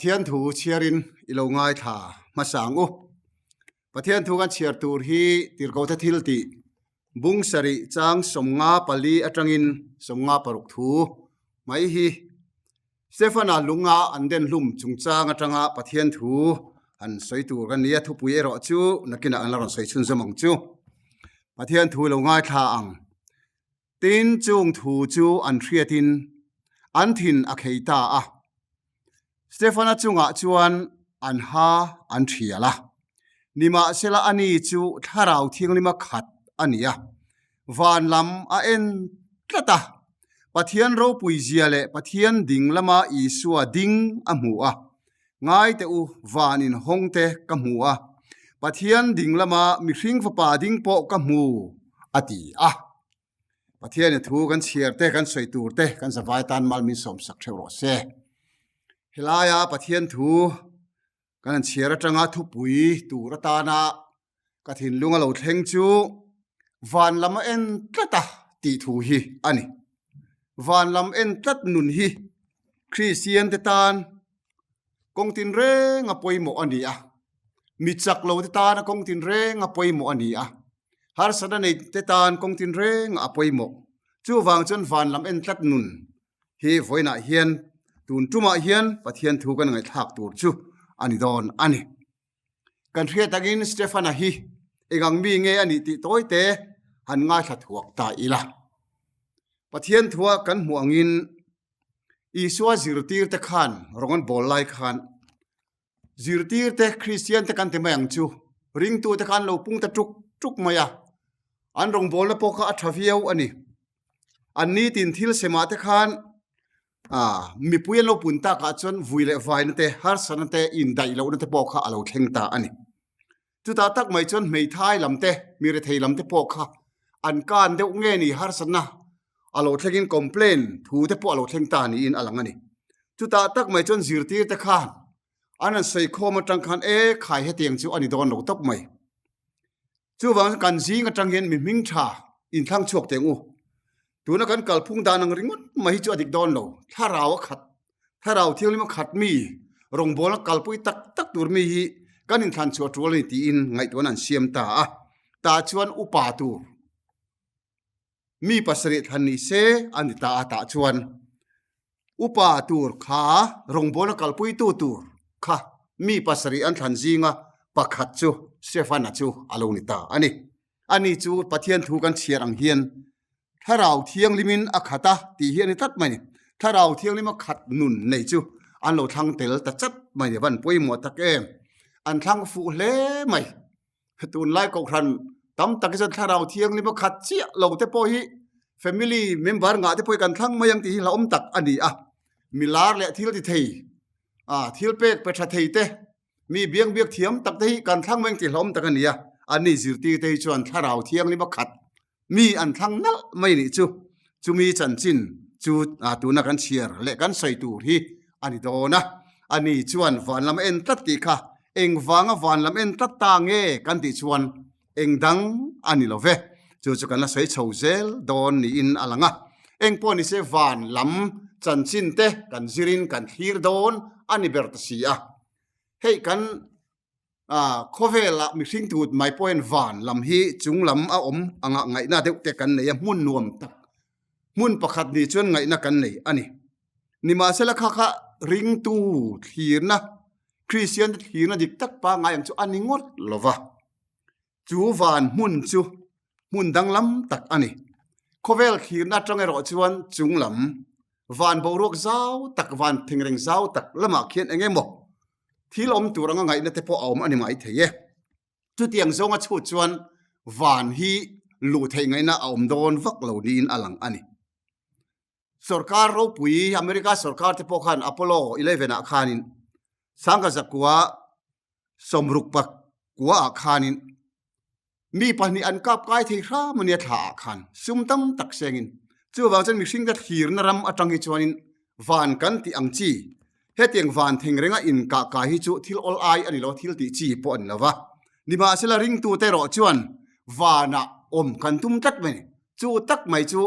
Pathian thu chhiarin i lo ngaithla hmasa ang u. Pathian thu kan chhiar tur hi Tirhkohte thil tih bung sarih chang 54 atangin 56 thu mai hi Stefana lunga an den hlum chungchang atanga Pathian thu han sawi tur kan ni a, thupui erawh chu nakinah an la rawn sawi chhunzawm ang chu. Pathian thu i lo ngaithla ang. Tin, chung thu chu an hriatin an thin a khei ta a. Stefana chungah chuan an ha an thial a. Nimahsela ani chu Thlarau Thianghlima khat a ni a, van lam a en tlat a. Pathian ropui zia leh Pathian ding lama Isua ding a hmu a. Ngai teh u, van inhawng te ka hmu a, Pathian ding lama mihring fapa ding pawh ka hmu, a ti a. Pathianin thu kan chhiar te, kan sawi tur te, kan zavai tan mal min sawmsak theuh rawh se. Helaia Pathian thu kan han chhiar atanga thupui tur atana ka thinlung a lo thleng chu van lam a en tlat a tih thu hi a ni. Van lam en tlat nun hi Kristian te tan kawng tinreng a pawimawh a ni a, mi chak lo te tana kawng tinreng a pawimawh a ni a, harsatna nei te tan kawng tinreng a pawimawh. Chuvang chuan van lam en tlat nun hi vawiinah hian tun tumah hian Pathian thu kan ngaihthlak tur chu a ni dawn a ni. Kan hriat angin Stefana hi engang mi nge a nih tih tawi te han ngaithla thuak ta ila. Pathian thua kan hmuh angin Isua zirtir te khan rawng an bawl lai khan zirtir te Kristian te kan ti mai ang chu ringtu te khan lo pung ta tuk tuk mai a, an rawngbawlna pawh kha a tha viau a ni. An nitin thil semah te khan ah mipui an lo pun takah chuan vui leh vaina te harsatna te indaih lohna te pawh kha a lo thleng ta a ni. Chutah tak mai chuan hmeithai lam te mi rethei lam te pawh kha an kan deuh nge ni harsatna a lo thlengin complain thu te pawh a lo thleng ta niin a lang a ni. Chutah tak mai chuan zirtir te khan an han sawi khawm atang khan e khai hetiang chu a ni dawn lo tawp mai. Chuvang kan zing atang hian mi hming tha inthlang chhuak teh ang u. Tuna kan kalphung dan ang ringawt mai hi chu a dik dawn lo. Thlarau a khat, thlarau thianghlim a khat mi, rawngbawlna kalpui tak tak tur mi hi kan inthlan chhuah tul a ni tiin ngaihtuahna an siam ta a. Tah chuan upa tur mi pasarih thlan ni se a ni ta a, tah chuan upa tur kha rawngbawlna kalpuitu tur kha mi pasarih an thlan zinga pakhat chu Stefana chu a lo ni ta a ni. Ani chu Pathian thu kan chhiar ang hian Thlarau Thianghlimin a khat a tih hi a ni tlat mai ni. Thlarau Thianghlim a khat nun nei chu an lo thlang tel ta chat mai ni. Van pawimawh tak em! An thlang fuh hle mai. Tunlai kohhran tam tak hi chuan Thlarau Thianghlim a khat chiah lo te pawh hi family member ngah te pawh hi kan thlang mai ang tih hi hlauhawm tak a ni a. Milar leh thil ti thei, thil pek pe tha thei te Mi biak biak thiam tak te hi kan thlang mai ang tih hlauhawm tak a ni a, anni zirtir te hi chuan thlarau thianghlim a khat mi an thlang nalh mai nih chu. Chumi chanchin chu tuna kan chhiar leh kan sawi tur hi a ni dawn a, ani chuan van lam en tlat tih kha engvanga van lam en tlat ta nge kan tih chuan eng dang a ni lo ve. Chu chu kan la sawi chho zel dawn niin a lang a, eng pawh ni se van lam chanchin te kan zirin kan thlir dawn a ni ber ta si a. Hei kan khawvelah mihring tut mai pawh hian van lam hi chung lam a awm anga ngaihna deuh te kan nei a, hmun nuam tak hmun pakhat ni chuan ngaihna kan nei a ni. Nimahsela kha kha ringtu thlirna Kristian te thlirna dik tak pangngai ang chu a ni ngawt lo va, chu van hmun chu hmun danglam tak a ni. Khawvel thlirna atang erawh chuan chung lam van boruak zau tak, van thingreng zau tak lamah khian eng emaw thil awm tur anga ngaihna te pawh a awm a ni mai thei e. Chutiang zawnga chhut chuan van hi luh theih ngaihna a awm dawn vak lo niin a lang a ni. Sorkar ropui America sorkar te pawh khan Apollo 11 ah khanin sangka zakua sawmruk pakua ah khanin mi pahnih an kap kai thei hram ania thla ah khan sum tam tak sengin chuvang chuan mihring te thlirna ram atang hi chuanin van kan tih ang chi hetiang van theng renga inkah kai hi chu thil awl ai a ni lo thil tih chi pawh a ni lo va nimahsela ringtute erawh chuan vanah awm kan tum tlat mai ni chu tak mai chu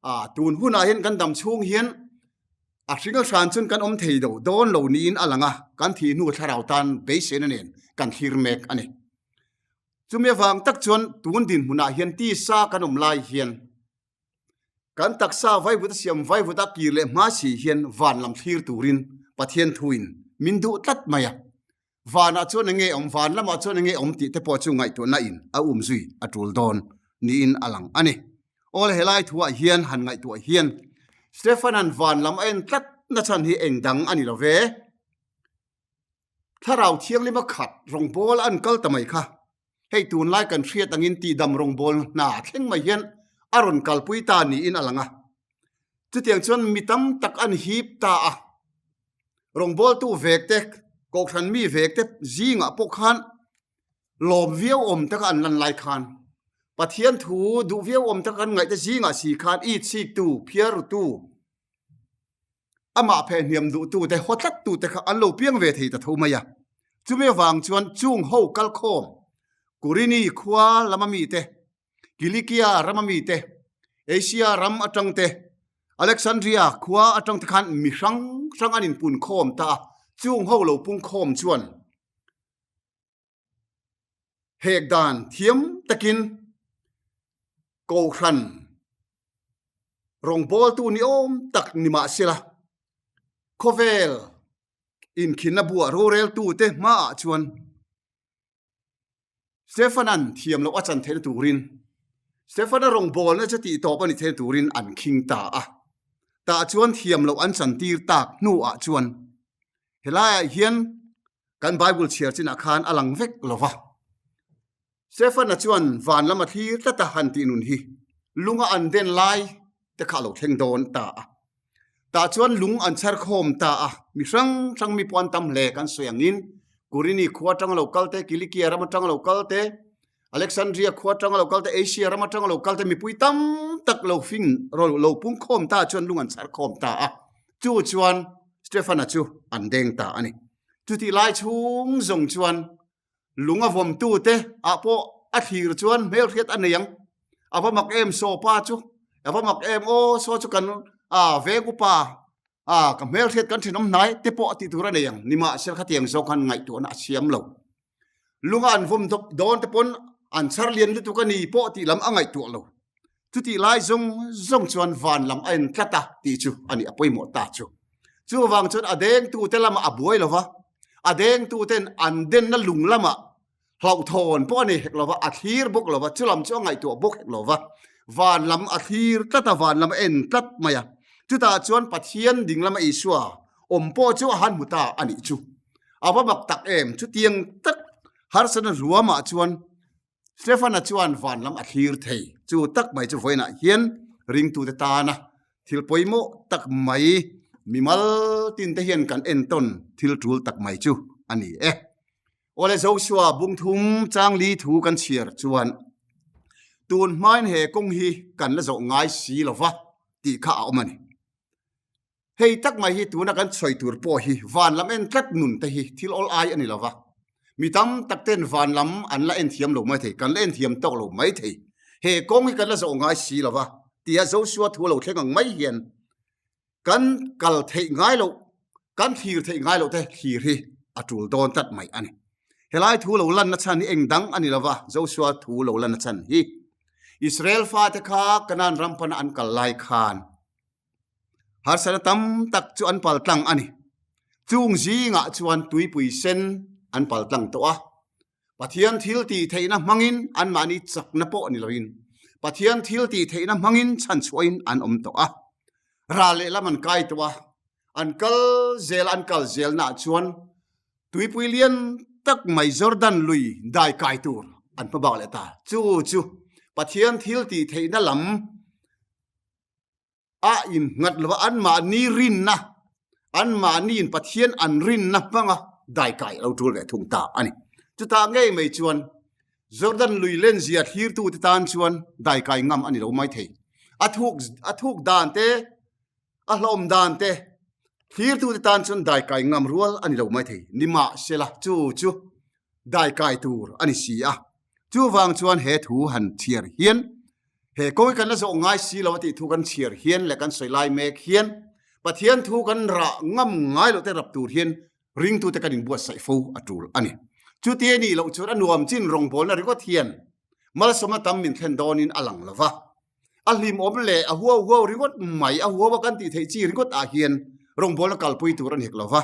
ah tun hunah hian kan dam chhung hian. A hring a hran chuan kan awm thei lo dawn lo niin a lang a, kan thih hnu thlarau tan beiseina nen kan thlir mek a ni. Chumi avang tak chuan tun dinhmunah hian tisa kan awm lai hian kan taksa vaivut a siam vaivut a kir leh hma si hian van lam thlir turin Pathian thuin min duh tlat mai a. Vanah chuan enge awm, van lamah chuan enge awm tih te pawh chu ngaihtuahna in a um zui a tul dawn niin a lang a ni. Aw le helai thuah hian han ngaihtuah hian Stefan-a'n van lam a en tlat na chhan hi eng dang a ni lo ve. Thlarau Thianghlima khat rawngbawl an kal ta mai kha. Hei tunlai kan hriat angin tihdam rawngbawl hna thleng mai hian a rawn kalpui ta niin a lang a. Chutiang chuan mi tam tak an hip ta a. Rawngbawltu vek te, kohhran mi vek te zingah pawh khan lawm viau awm taka an lan lai khan Pathian thu duh viau awm taka kan ngaih te zingah si khan it siktu, phiarrutu, amah phehhniam duhtu te, haw tlattu te kha an lo piang ve thei ta tho mai a. Chumi avang chuan chung ho kalkhawm Kurini khua lama mite Kilikia rama mite, Asia ram atang te, Alexandria khua atang te khan mi hrang hrang an inpun khawm ta a, chung ho lo pung khawm chuan hek dan thiam takin Kohhran rawngbawltu ni awm tak ni mahsela khawvel inkhinna buah roreltute hmaah chuan Stefan-a'n thiam loh a chan theihna turin Stefan-a rawngbawlna chu tihtawp a ni theihna turin an khing ta a. Tah chuan thiam loh an chan tir tak hnuah chuan helaiah hian kan Bible chhiar chinah khan a lang vek lo va. Stefan-a chuan van lam a thlir tlat a han tih nun hi lunga an den lai te kha a lo thleng dawn ta a. Tah chuan lung an chhar khawm ta a, mi hrang hrang mi pawh an tam hle kan sawi angin Kurini khua atanga lo kal te, Kilikia ram atanga lo kal te, Alexandria khua atanga lo kal te, Asia ram atanga lo kal te mipui tam tak lo fing lo pung khawm ta chuan lung an chhar khawm ta a, chu chuan Stefana chu an deng ta a ni. Chutih lai chhung zawng chuan Lung a vawmtu te ah pawh a thlir chuan hmelhriat a nei ang. A va mak em saw pa chu, a va mak em aw saw chu kan a veng upa a ka hmelhriat kan thenawm hnai te pawh a tih tur a nei ang. Nimahsela khatiang zawk khan ngaihtuahna a siam lo. Lunga an vawm dawp dawn te pawn an chhar lian lutuk a ni pawh tih lam a ngaihtuah lo. Chutih lai zawng zawng chuan van lam a en tlat a tih chu a ni a pawimawh ta chu. Chuvang chuan a dengtute lamah a buai lo va, a dengtuten an denna lung lamah hlauhthawn pawh a nei hek lo va, a thlir bawk lo va, chu lam chu a ngaihtuah bawk hek lo va, van lam a thlir tlat a, van lam a en tlat mai a. Chutah chuan Pathian ding lama Isua awm pawh chu a han hmu ta a nih chu. A va mak tak em! Chutiang tak harsatna ruamah chuan Stefana chuan van lam a thlir thei. Chu tak mai chu vawiinah hian ringtute tana thil pawimawh tak mai mimal tinte hian kan entawn thil tul tak mai chu a ni e. Awle Joshua bungthum changli thu kan chhiar chuan tun hmain he kawng hi kan la zawh ngai si lova tih kha a awm a ni. Hei tak mai hi tuna kan sawi tur pawh hi van lam en tlat nun te hi thil awl ai a ni lo va. Mi tam tak ten van lam an la en thiam lo mai thei, kan la en thiam tawk lo mai thei. He kawng hi kan la zawh ngai si lo va tia Joshua thu lo thleng ang mai hian kan kal theih ngai loh, kan thlir theih ngai loh te thlir hi a tul dawn tlat mai a ni. Helai thu lo lanna chhan hi eng dang a ni lo va, Joshua thu lo lanna chhan hi Israel fate kha Canaan ram pana an kal lai khan Harsatna tam tak chu an pal tlang a ni. Chung zingah chuan tuipui sen an pal tlang tawh a. Pathian thil tih theihna hmangin anmahni chakna pawh ni loin Pathian thil tih theihna hmangin chhanchhuahin an awm tawh a. Ral lehlam an kai tawh a. An kal zel an kal zelnaah chuan tuipui lian tak mai Jordan lui dai kai tur an hma bak leh ta. Chu chu Pathian thil tih theihna lam a innghat lova anmahni rinna, anmahniin Pathian an rinna hmanga daikai a lo tul ve thung ta a ni. Chutah ngei mai chuan Jordan lui lenzia thlirtute tan chuan daikai ngam a ni lo mai thei. A thuk a thuk dan te, a hlawm dan te thlirtute tan chuan daikai ngam rual a ni lo mai thei. Nimahsela chu chu daikai tur a ni si a. Chuvang chuan he thu han chhiar hian he kawi kan la zawh ngai si lo a tih thu kan chhiar hian leh kan sawi lai mek hian. Pathian thu kan rah ngam ngai loh te rap tur hian ringtute kan inbuatsaih fo a tul a ni. Chuti a nih loh chuan a nuam chin rawngbawlna ringawt hian malsawmna tam min thlen dawnin a lang lo va. A hlimawm leh a huau huau ringawt mai, a huau a kan tih theih chi ringawt ah hian rawngbawlna kalpui tur a ni hek lo va.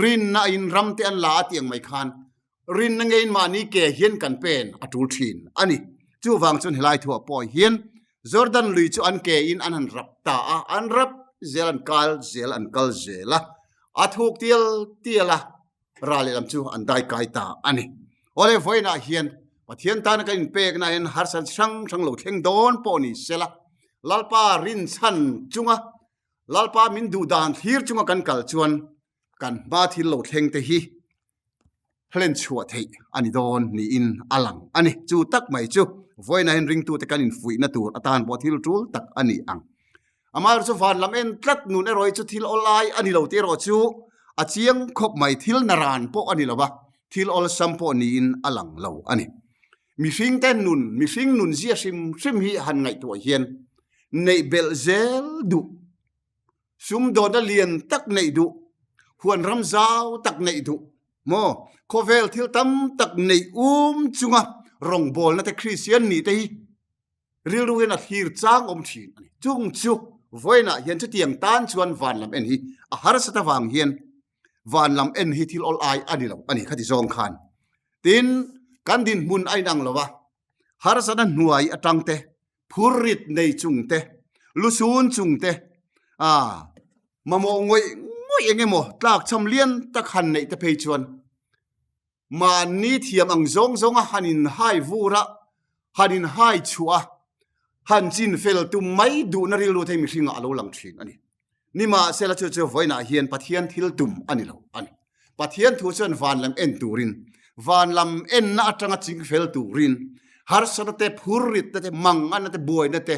Rinna in ram te an la a tih ang mai khan rinna ngeiin mahni ke hian kan pen a tul thin a ni. Chuvang chuan helai thuah pawh hian Jordan lui chu an ke in an han rap ta a, an rap zel an kal zel an kal zel a, a thuk tial tial a, ral lehlam chu an dai kai ta a ni. Awle vawiinah hian Pathian tana kan inpekna hian harsat hrang hrang lo thleng dawn pawh ni sela, Lalpa rinchhan chunga Lalpa min duh dan thlir chunga kan kal chuan kan hma thil lo thleng te hi hlen chhuah theih a ni dawn niin a lang a ni. Chu tak mai chu vawiinah hian ringtute kan infuihna tur atan pawh thil tul tak a ni ang. Amaherawhchu chu van lam en tlat nun erawh hi chu thil awlai a ni lo tih erawh chu a chiang khawp mai. Thil naran pawh a ni lo va, thil awlsam pawh niin a lang lo a ni. Mihringte nun, mihring nun zia hrim hrim hi han ngaihtuah hian neih belh zel duh Sumdawna lian tak neih duh, huan ram zau tak neih duh maw? Khawvel thil tam tak neih um chunga rawngbawlna te Kristian nih te hi rilru hian a thlir chang awm thin a ni. Chung chu vawiinah hian chutiang tan chuan van lam en hi a harsat avang hian van lam en hi thil awl ai a ni lo a ni khati zawng khan. Tin, kan dinhmun a inang lo a, harsatna hnuai atang te phurrit nei chung te, lusun chung te, a mamawh ngawih ngawih eng emaw tlakchham lian tak han neih te phei chuan mahni thiam ang zawng zawnga han inhai vur a, han inhai chhuah a, han chin fel tum mai duhna rilru te hi mihringah a lo lang thin a ni. Nimahsela chu chu vawiinah hian Pathian thil tum a ni lo a ni. Pathian thu chuan van lam en turin, van lam enna atanga ching fel turin, harsatna te, phurritna te, manganna te, buaina te,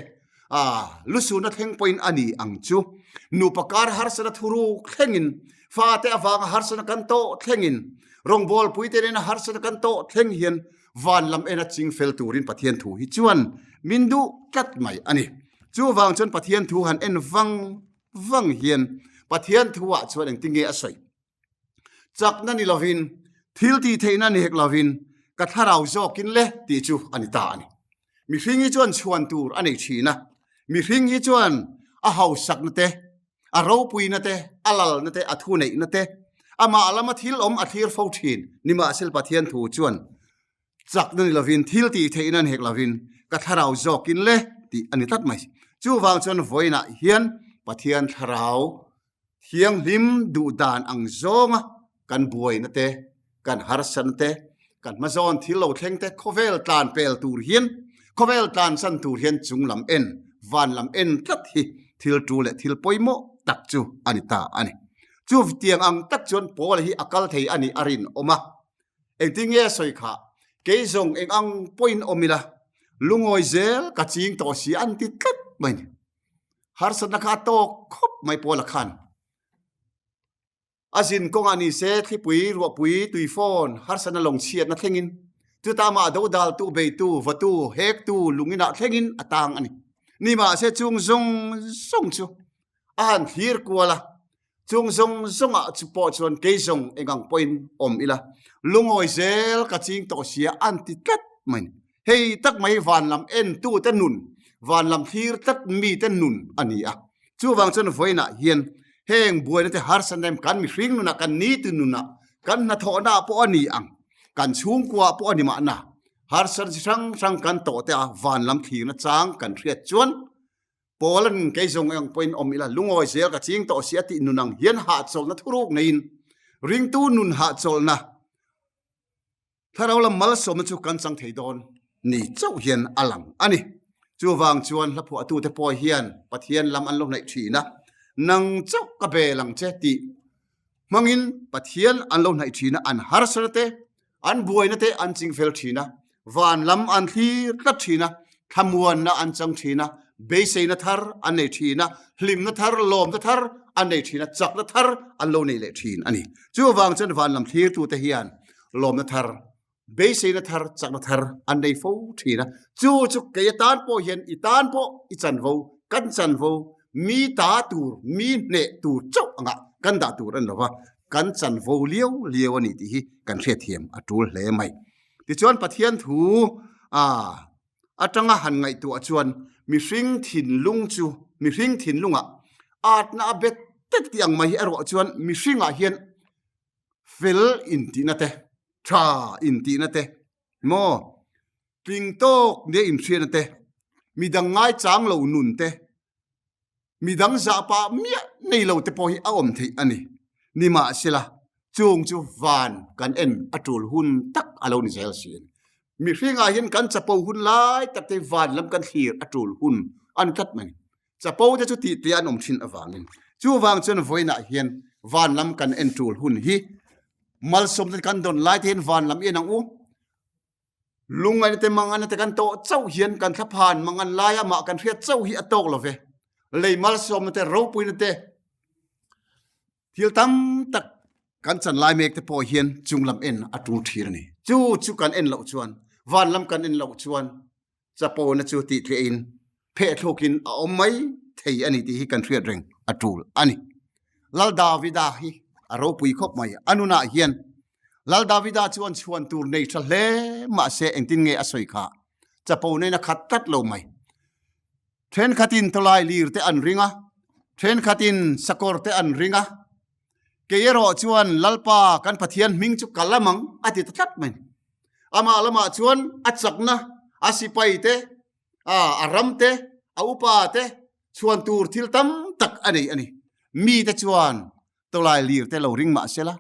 aa lusuna thleng pawhin a ni ang chu. Nupa kar harsatna thuruk thlengin, fate avanga harsatna kan tawh thlengin, rawngbawlpuite nena harsatna kan tawh thleng hian van lam ena ching fel turin Pathian thu hi chuan min duh tlat mai a ni. Chuvang chuan Pathian thu han en vang vang hian Pathian thuah chuan engtin nge a sawi? Chakna ni lovin, thil tih theihna ni hek lovin ka thlarau zawkin le tih chu a ni ta a ni. Mihring hi chuan chhuan tur a nei thin a, mihring hi chuan a hausakna te, a ropuina te, a lalna te, a thuneihna te, amah lama thil awm a thlir fo thin. Nimahsela Pathian thu chuan chakna ni lovin, thil tih theihna ni hek lovin, ka thlarau zawkin le tih a ni tlat mai. Chuvang chuan vawiinah hian Pathian thlarau thianghlim duh dan ang zawnga kan buaina te, kan harsatna te, kan hmazawn thil lo thleng te khawvel tlan pel tur hian, khawvel tlan chan tur hian chung lam en, van lam en tlat hi thil tu leh thil pawimawh tak chu a ni ta a ni. Chuvtiang ang tak chuan Paula hi a kal thei a nih a rinawm a. Engtin nge a sawi khah? Kei zawng eng ang pawhin awm ila, lungawi zel ka ching tawh si an ti tlat mai ni. Harsatna kha a tawk khawp mai Paula khan. A zin kawngah ni se thlipui, ruahpui, tuifawn, harsatna lawng chhiatna thlengin, chutah mah dodaltu, beitu, vatu, hektu, lunginah thlengin a tang a ni. Nimahse chung zawng zawng chu a han thlir kual a, Chung zawng zawngah chu pawh chuan kei zawng engang pawhin awm ila, lungawi zel ka ching tawh sia an ti tlat mai ni. Hei tak mai van lam entute nun, van lam thlir tlat mite nun a ni a. Chuvang chuan vawiinah hian heng buaina te harsatna em kan mihring nunah, kan nitin nunah, kan hnathawhnaah pawh a ni ang, kan chhungkuaah pawh a ni mahna, harsatna chi hrang hrang kan tawh te a van lam thlirna chang kan hriat chuan Paul-a'n kei zawng eng pawhin awm ila, lungawi zel ka ching tawh si a tih nun ang hian hahchawlhna thuruk neiin ringtu nun hahchawlhna thlarau lam malsawmna chu kan chang thei dawn ni chauh hian a lang a ni. Chuvang chuan hla phuahtute pawh hian Pathian lam an lo hnaih thin a, nang chauh ka bel ang che tih hmangin Pathian an lo hnaih thin a, an harsatna te, an buaina te an ching fel thin a, van lam an thlir tlat thin a, thlamuanna an chang thin a, beiseina thar an nei thin a, hlimna thar, lawmna thar an nei thin a, chakna thar an lo nei leh thin a ni. Chuvang chuan van lam thlirtute hian lawmna thar, beiseina thar, chakna thar an nei fo thin a. Chu chu kei atan pawh hian i tan pawh i chanvo, kan chanvo. Mi ta tur, mi hneh tur chauh angah kan dah tur a ni lo va, kan chanvo liau liau a ni tih hi kan hriatthiam a tul hle mai. Tichuan Pathian thu a atanga han ngaihtuah chuan mihring thinlung chu mihring thinlungah atna a bet tet tih ang mai hi erawh chuan mihringah hian fel intihna te, tha intihna te maw tling tawk nia inhriatna te, midang ngaichang lo nun te, midang zah pah miah nei lo te pawh hi a awm theih a ni. Nimahsela, chung chu van kan en a tul hun tak a lo ni zel si a ni. Mihringah hian kan chapo hun lai tak te hi van lam kan thlir a tul hun a ni tlat mai. Chapo te chu tih tih an awm thin avangin chuvang chuan vawiinah hian van lam kan en tul hun hi malsawm te kan dawn lai te hian van lam i en ang u. Lungaina te mangana te kan tawh chauh hian kan thlaphan mangan laia mah kan hriat chauh hi a tawk lo ve. Lei malsawmna te ropuina te thil tam tak kan chan lai mek te pawh hian chung lam en a tul thin a ni. Chu chu kan en loh chuan van lam kan en loh chuan chapona chu tih tliahin phehthlawkin a awm mai thei a ni tih hi kan hriat reng a tul a ni. Lal Davida hi a ropui khawp mai. A nunah hian Lal Davida chuan chhuan tur nei tha hle mahse engtin nge a sawi kha chapo nen a khat tlat lo mai. Thenkhatin tawlai lir te an ring a, thenkhatin sakawr te an ring a. Kei erawh chuan Lalpa kan Pathian hming chu ka lam ang a ti ta tlat mai. Amah lamah chuan a chakna, a sipai te, a ram te, a upa te chhuan tur thil tam tak a nei a ni. Mite chuan tawlai lir te lo ring mah sela,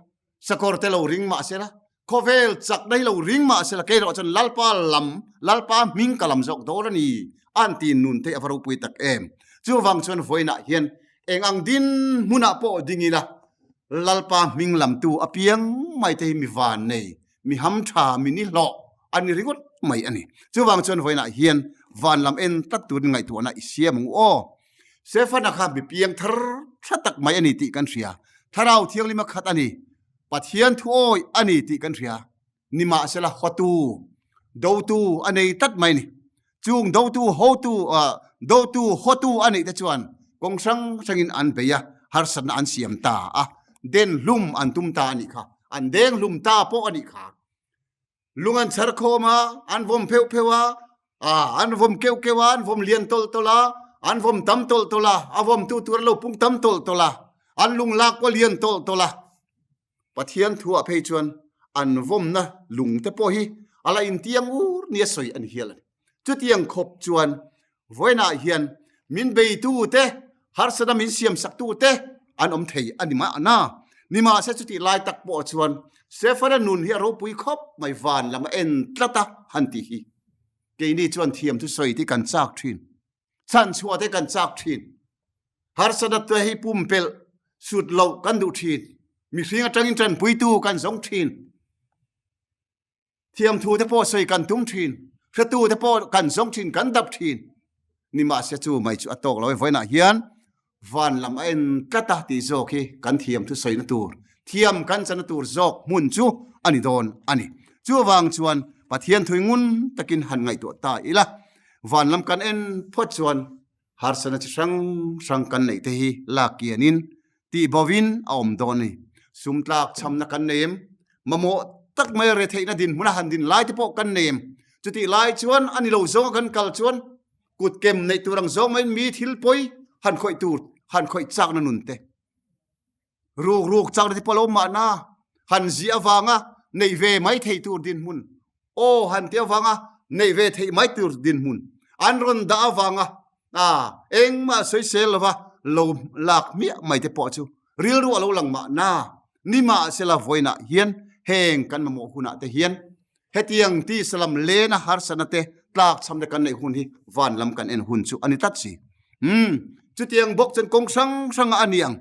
sakawr te lo ring mah sela, khawvel chakna hi lo ring mah sela, kei erawh chuan Lalpa lam, Lalpa hming ka lam zawk dawn a ni an ti nun te a va ropui tak em. Chuvang chuan vawiinah hian eng ang din hmunah pawh ding ila, Lalpa hming lamtu apiang mai te hi mi van nei, mi ham tha, mi ni hlawh a ni ringawt mai a ni. Chuvang chuan vawiinah hian van lam en tlat turin ngaihtuahna i siam ang u aw. Stefana kha mi piang thar tha tak mai a ni tih kan hria. Thlarau Thianghlim a khat a ni. Pathian thu awi a ni tih kan hria. Nimahsela hotu, dotu a nei tlat mai a ni. Chung dotu hotu, dotu hotu a neih te chuan kawng hrang hrangin an bei a, harsatna an siam ta a, den hlum an tum ta a nih kha. An deng hlum ta pawh a nih kha. Lung an chhar khawm a, an vawm pheuh pheuh a, an vawm keuh keuh a, an vawm lian tawlh tawlh a, an vawm tam tawlh tawlh a, a vawmtu tur a lo pung tam tawlh tawlh a, an lung lak pawh a lian tawlh tawlh a. Pathian thuah phei chuan an vawmna lung te pawh hi a la intiang ur nia sawi a ni hial a ni. Chutiang khawp chuan vawiinah hian min beitu te, harsatna min siamsaktu te an awm thei a ni mahna. Nimahse chutih lai tak pawh chuan Stefana nun hi a ropui khawp mai van lam a en tlat a han ti hi. Keini chuan thiam thu sawi te kan chak thin. Chhanchhuah te kan chak thin. Harsatna te hi pumpelh sut loh kan duh thin. Mihring atangin tanpuitu kan zawng thin. Thiamthu te pawh sawi kan tum thin, hretu te pawh kan zawng thin, kan dap thin. Nimahse chu mai chu a tawk lo e, vawiinah hian van lam a en tlat a tih zawk hi kan thiamthu sawina tur, thiam kan chana tur zawk hmun chu a ni dawn a ni. Chuvang chuan Pathian thui ngun takin han ngaihtuah ta ila, van lam kan en phawt chuan Harsatna chi hrang hrang kan neih te hi lak kianin tih bovin a awm dawn a ni. Sum tlak chhamna kan nei em? Mamawh tak mai retheihna dinhmun a han din lai te pawh kan nei em? Chutih lai chuan a ni lo zawnga kan kal chuan kut kem neih tur ang zawng maiin mi thil pawi han khawih tur han khawih chakna nun te Ruk ruk chak te pawh lo mahna han ziah avanga neih ve mai thei tur dinhmun aw han tih avanga neih ve theih mai tur dinhmun an rawn dah avanga a engmah sawisel lova lo lak miah mai te pawh chu rilru a lo lang mahna nimahsela vawiinah hian heng kan mamawh hunah te hian hetiang tisa lam lena harsatna te tlakchham te kan neih hun hi van lam kan en hun chu a ni tlat si. Umm chutiang bawk chuan kawng hrang hranga a ni ang.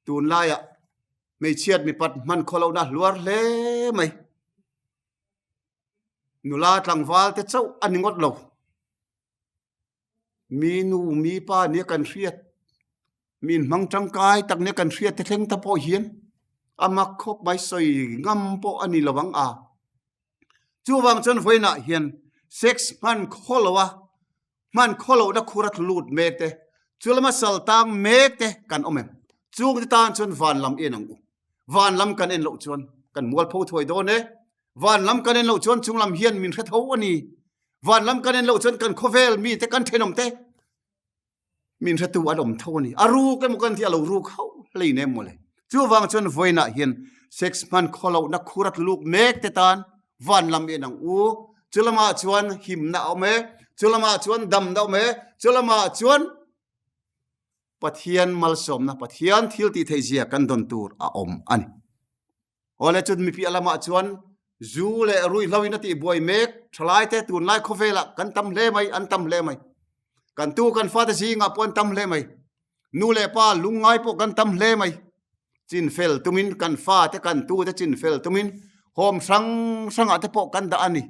Tunlaiah hmeichhiat mipat hman khaw lohna hluar hle mai. Nula tlangval te chauh a ni ngawt lo. Mi nu mi pa nia kan hriat, mi inhmang tangkai tak nia kan hriat te thleng ta pawh hian a mak khawp mai sawi ngam pawh a ni lo ang a. Chuvang chuan vawiinah hian sex hman khaw loa hman khaw lohna khur a tlu lut mek te. Chu lama sal tang mek te kan awm em? Chung te tan chuan van lam en ang u. Van lam kan en loh chuan kan mualpho thuai dawn e. Van lam kan en loh chuan chung lam hian min hre tho a ni. Van lam kan en loh chuan kan khawvel mi te kan thenawm te min hretu an awm tho a ni. A ruk emaw kan tih a lo ruk hauh hlei nem mawle. Chuvang chuan vawiinah hian sex hman khawlohna khur a tluluk mek te tan van lam en ang u. Chu lamah chuan himna a awm e, chu lamah chuan damna a awm e, chu lamah chuan Pathian malsawmna, Pathian thil tih theih zia kan dawn tur a awm a ni. Awle chun mi piah lamah chuan zu leh ruihhlo in a tih buai mek thalai te tunlai khawvelah kan tam hle mai an tam hle mai. Kan tu kan fate zingah pawh an tam hle mai. Nu leh pa lungngai pawh kan tam hle mai. Chin fel tumin kan fate kan tu te chin fel tumin home hrang hrangah te pawh kan dah a ni.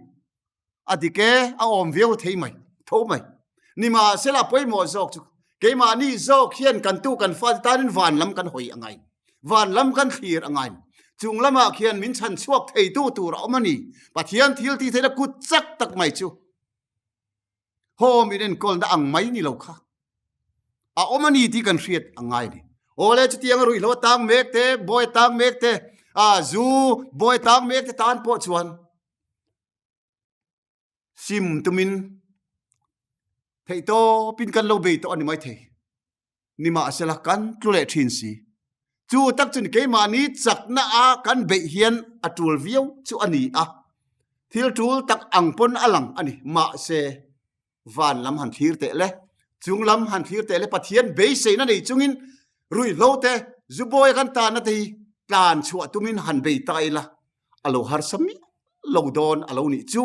A dik e, a awm viau thei mai, tho mai. Nimahsela pawimawh zawk chu keimahni zawk hian kan tu kan fate tanin van lam kan hawi a ngai, van lam kan thlir a ngai. Chung lamah khian min chhan chhuak theitu tur a awm a ni. Pathian thil tih theihna kut chak tak mai chu home in enkawlna ang mai ni lo kha a awm a ni tih kan hriat a ngai ni. Awle chutiang a ruihhlo tang mek te, bawi tang mek te, a zu bawi tang mek te tan pawh chuan Sim tumin theih tawpin kan lo bei tawh a ni maithei. Nimahsela kan tlu leh thin si. Chu tak chu keimahni chakna a kan beih hian a tul viau chu a ni a. Thil tul tak ang pawn a lang a ni. Mahse van lam han thlir teh le, chung lam han thlir teh le Pathian beiseina nei chungin ruihhlo te, zubawi kan tanna te hi tlan chhuah tumin han bei ta ila a lo harsa miah lo dawn a lo nih chu.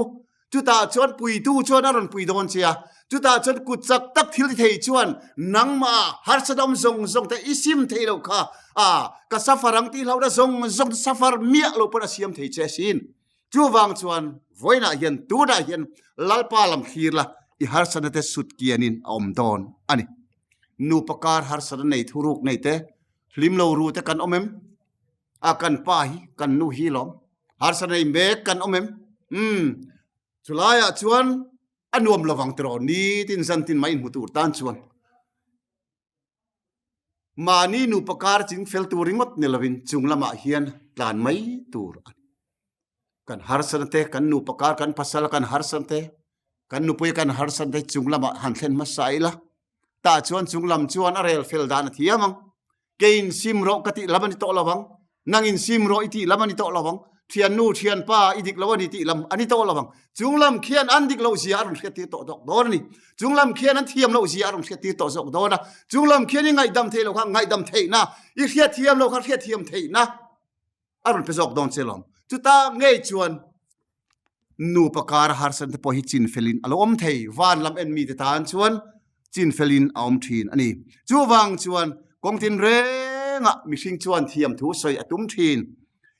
Chutah chuan puitu chuan a rawn pui dawn che a, chutah chuan kut chak tak thil ti thei chuan nangmah harsa dawm zawng zawng te i sim thei lo kha a ka safar ang tih hlauhna zawng zawng te safar miah lo pawn a siam thei che asin. Chuvang chuan vawiinah hian tunah hian Lalpa lam thlir la i harsatna te sut kianin a awm dawn a ni. Nupa kar harsatna nei thuruk nei te hlim lo ru te kan awm em? A kan pa hi kan nu hi lawm harsa nei mek kan awm em umm chulaiah chuan a nuam lovang tiraw nitin zantin mai inhmu tur tan chuan mahni nupa kar ching fel tur ringawt ni lovin chung lamah hian tlan mai tur a ni kan harsana te kan nupa kar kan pasal kan harsana te kan nupui kan harsana te chung lamah han thlen hmasa ila tah chuan chung lam chuan a rel fel dan a thiam ang Keiin sim rawh ka tih lam a ni tawh lo ang, nangin sim rawh i tih lam a ni tawh lo ang, thiannu, thianpa i dik lo a ni tih lam a ni tawh lo ang. Chung lam khian an dik loh zia a rawn hriattir tawh zawk dawn a ni. Chung lam khian an thiam loh zia a rawn hriattir tawh zawk dawn a. Chung lam khian i ngaihdam theih loh kha ngaihdam theihna, i hriatthiam loh kha hriatthiam theihna. a rawn pe zawk dawn che lawm. Chuta ngei chuan nupa kar harsat te pawh hi chin felin a lo awm thei. Van lam en mite tan chuan chin felin a awm thin a ni. Chuvang chuan kawng tin rengah mihring chuan thiam thu sawi a tum thin,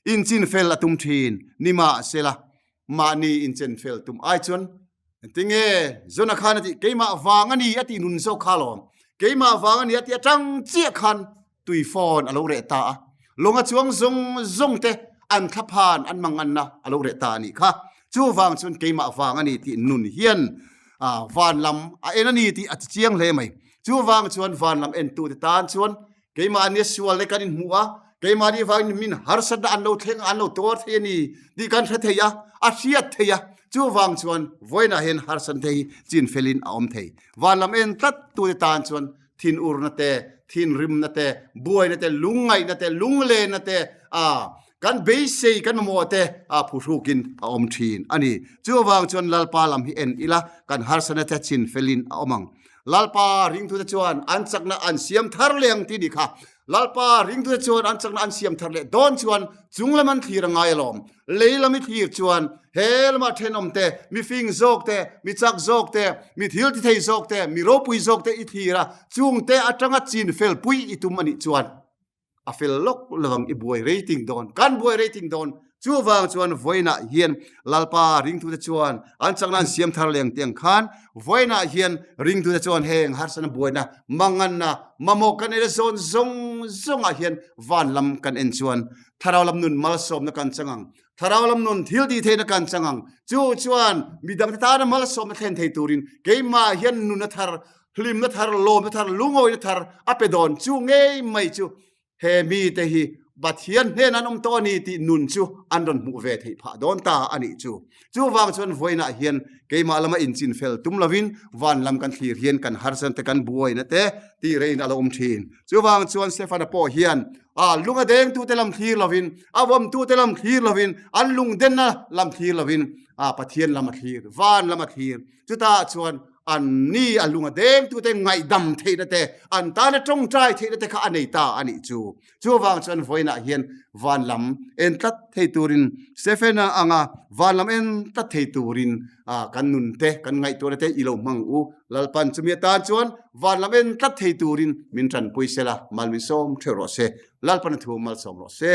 inchin fel a tum thin. Nimahsela mahni inchen fel tum ai chuan Tinge Zona khan a tih keimah vang a ni a tih nun zawk kha alawm. Keimah vang a ni a tih atang chiah khan tui phone a lo reh ta a. Lawng a chuang zawng zawng te an thlaphan an manganna a lo reh ta a nih kha. Chuvang chuan keimah vang a ni tih nun hian van lam a en a ni tih a ti chiang hle mai. Chuvang chuan van lam entute tan chuan Keimahni sual le kan inhmuh a, keimahni vangin min harsatna an lo thleng a, an lo tuar thei a ni tih kan hre thei a, a hriat thei a. Chuvang chuan vawiinah hian harsatna te hi chin felin a awm thei. Van lam en tlat tute tan chuan thinurna te, thinrimna te, buaina te, lungngaihna te, lunglenna te, a kan beisei kan mamawh te a phuhrukin a awm thin a ni. Chuvang chuan Lalpa lam hi en ila kan harsatna te chin felin a awm ang. Lalpa ringtute chuan an chakna an siam thar leh ang tih ni kha. Lalpa ringtute chuan an chakna an siam thar leh dawn chuan chung lam an thlir a ngai alawm. Lei lam i thlir chuan he lama thenawm te, mi fing zawk te, mi chak zawk te, mi thil ti thei zawk te, mi ropui zawk te i thlir a, chungte atanga chin fel pui i tum a nih chuan a fel lawk lovang i buai rating dawn kan buai rating dawn chuvang chuan vawiinah hian lalpa ringtute chuan an chakna an siam thar leng tiang khan vawiinah hian ringtute chuan heng harsana buaina manganna mamawh kan eina zawn zawng zawngah hian van lam kan en chuan thlarau lam nun malsawmna kan chang ang thlarau lam nun thil tih theihna kan chang ang chu chuan midangte tana malsawmna thlen thei turin keimah hian nuna thar. Hlimna thar, lawmna thar, lungawina thar a pe dawn chu ngei mai chu he mite hi Pathian hnenah an awm tawh a ni tih nun chu an rawn hmuh ve theih phah dawn ta a nih chu. Chuvang chuan vawiinah hian keimah lama inchin fel tum lovin van lam kan thlir hian kan harsatna te kan buaina te tih reiin a lo awm thin. Chuvang chuan Stefana pawh hian a lung a dengtute lam thlir lovin, a vawmtute lam thlir lovin, an lungdenna lam thlir lovin a Pathian lam a thlir, van lam a thlir. Chutah chuan an ni a lung a dengtute ngaihdam theihna te, an tana tawngtai theihna te kha a nei ta a nih chu. Chuvang chuan vawiinah hian van lam en tlat thei turin Stephen-a anga van lam en tlat thei turin kan nun te, kan ngaihtuahna te i lo hmang u. Lalpan chumi atan chuan van lam en tlat thei turin min tanpui sela, mal min sawm theuh rawh se. Lalpan a thu malsawm rawh se.